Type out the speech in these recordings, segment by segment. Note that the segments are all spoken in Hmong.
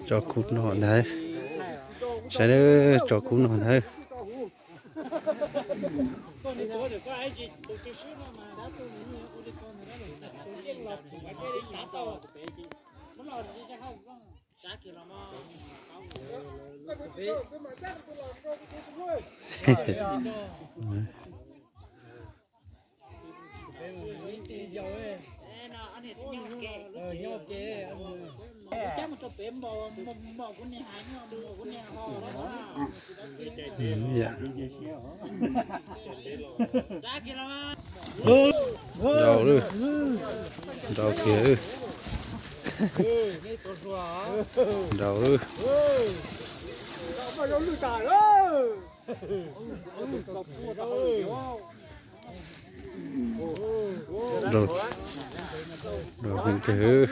Tso khub no ntag. Saib, tso khub no ntag. Nrau lawm, nrau kiag, nrau lawm. Nrau, nrau heev kawg.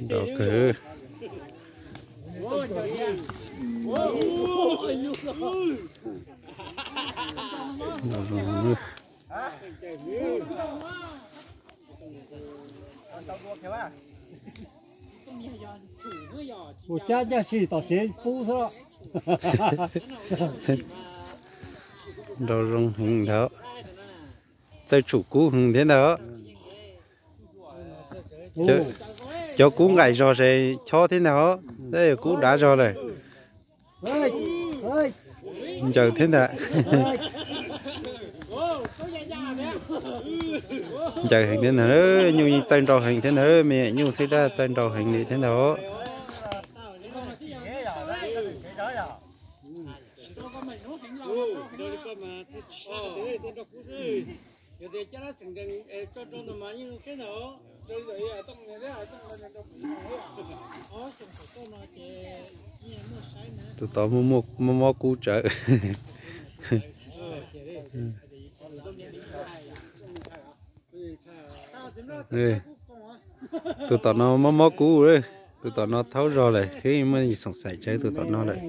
Nrau kawg. Nrau zoo heev. Ua cab ncaj si tom tsev pub xwb. Nrau zoo heev ntag. Txawj tshum kub heev thiab ntag. Cov kub nqaim zog ces chob thiab ntag, tab kub dav zog lawm. Ncaws thiab ntag. Ncaws heev thiab ntag, nyuj yeej txawj nrau heev thiab ntag, me nyuj xwb tab txawj nrau heev li thiab ntag. Tus tod muaj mob kub tsawv. Tus tom no mob mob kub, tus tom no thaub zog lawm, yeej muaj xoom xaim tsawv tus tom no lawm.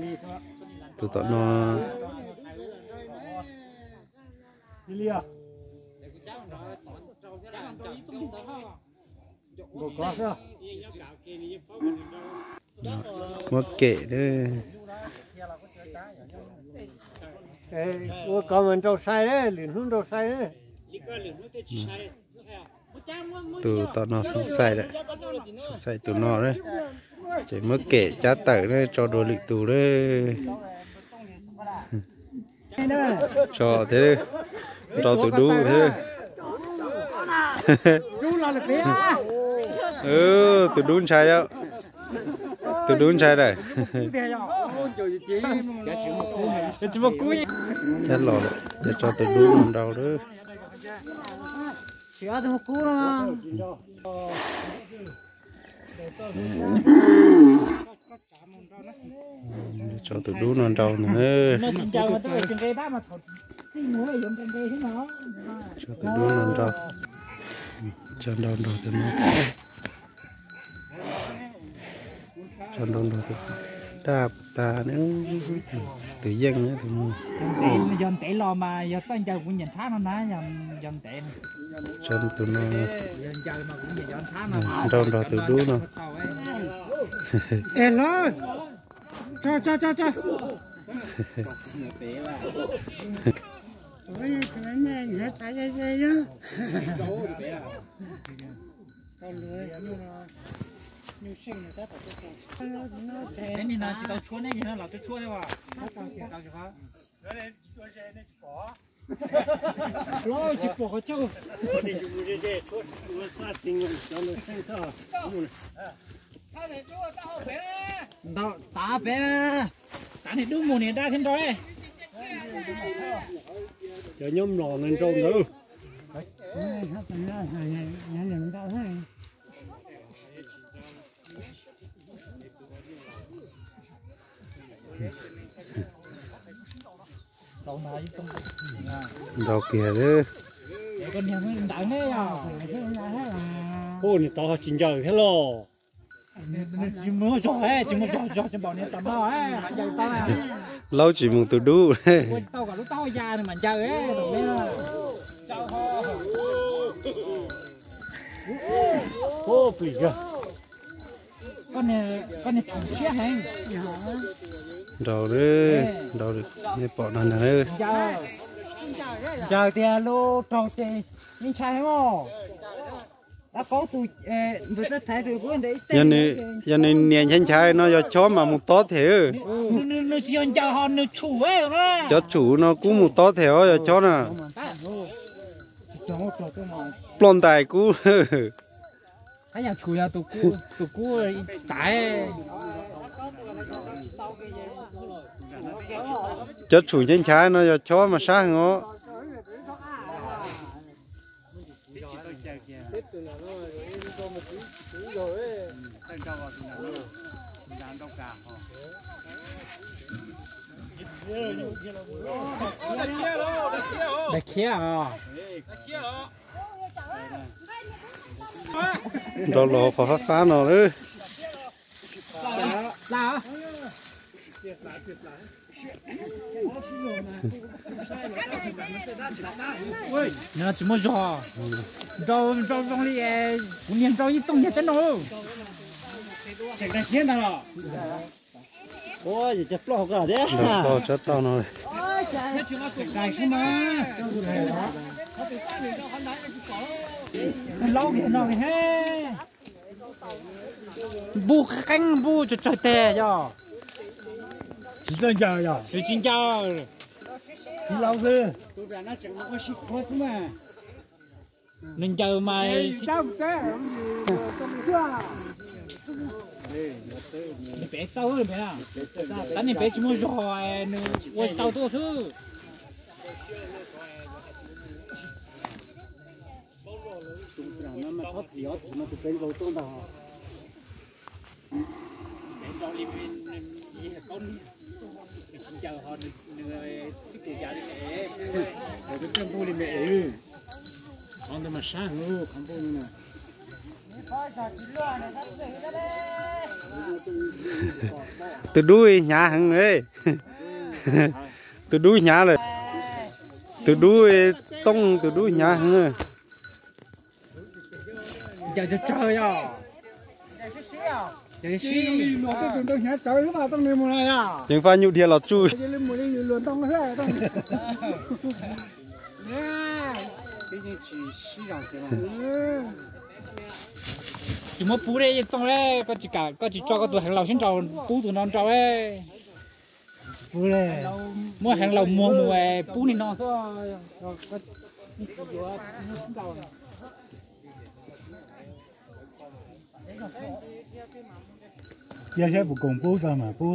Tus tom no muab kem. Ua kov mas nrau sai, lwm hnub nrau sai. Tus tom no xoom xaim, xoom xaim tus no, ces muab kem cab tawm tso dua lwm tus lawm. Tso thiab, nrau tus dub thiab. Tus dub ntshai, tus dub ntshai lawm. Cab los, cab tso tus dub no nrau lawm. Tso tus dub no nrau ntag. Tso tus dub no nrau. Tso nrau nrog tus no. Tso nrau nrog tus daj tas, tus yeej tus no. Yog ntev los mas yog txawj ncaws kuv nyiam nrhab no na, yog ntev. Tso tus no nrau nrog tus dub no. Es los, tso tso tso tso. Neb nim no tsis tau tshuab, neb yog los tshuab thiab as? Los tsis pom qhov chaw. Ntau tav pem, tav niag dub mus niag daj thiab nrau. Cov nyob mlom no nrau ntawd. Nrau kiag. Ub, nws tod ho tsis ncaws thiab los. Nws tsis muaj zog, tsis muaj zog, zog tsis npaum niag tau no, ncaws tau. Laub tsis mus tus dub. Ua tau kom lub taub hau ya nws mam ncaws. Koj niag tshaum siab heev. Nraus, nraus, nej pom no na. Ncaws tiag, lub raug ces yeej ntshai heev os. Dab qaub tus, yog nws niam nchai nchai no yog chob mas mus tob them. Nws tsis yog ncaws ho nws tshum. Cov tshum no kuj mus tob them os, yog chob na. Ploj ntais kub. Tus kub tas. Cov tshum nchai nchai no yog chob mas sab heev os. Daig khiab os. Nrau los qhov fab fab no lawm. Nws tsis muaj zog. Nrau, nrau zoo li kuv niag nrau ib txooj niag teb no. Tseem daig khiab ntag los. Ua yog cov ploj hauv ko thiab. Nrau ploj tsob tauj no. Laub kiag no he. Npuj qeeb npuj tsawg tsawg teg yog. Tsis txawj ncaws yog. Tsis tsis ncaws. Tsis laus xwb. Nws ncaws mas nws pem tau, tab sis pem tsis muaj zog, nws ua tau tuaj xwb. Tus dub hnyav heev. Tus dub hnyav lawm. Tus dub tooj, tus dub hnyav heev. Ncaws tsawg tsawg yog. Ceev faj nyuj dhia los tsuj. Tsis muab pub li, yeej txooj li, koj tsis tso koj tus heev laus sib nraus pub tus no nraus li. Muab heev laus muag mus pub li no xwb. Cia saib puas koom pub tso mas pub.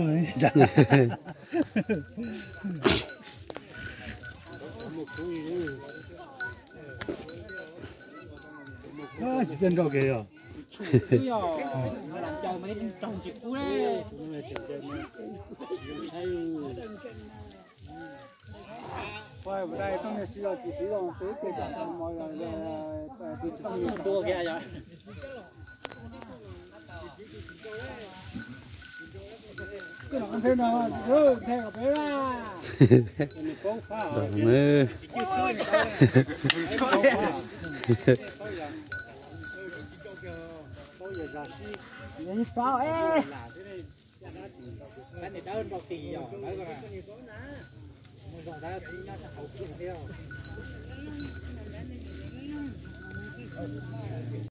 Tsis txawj nrau kiag yog.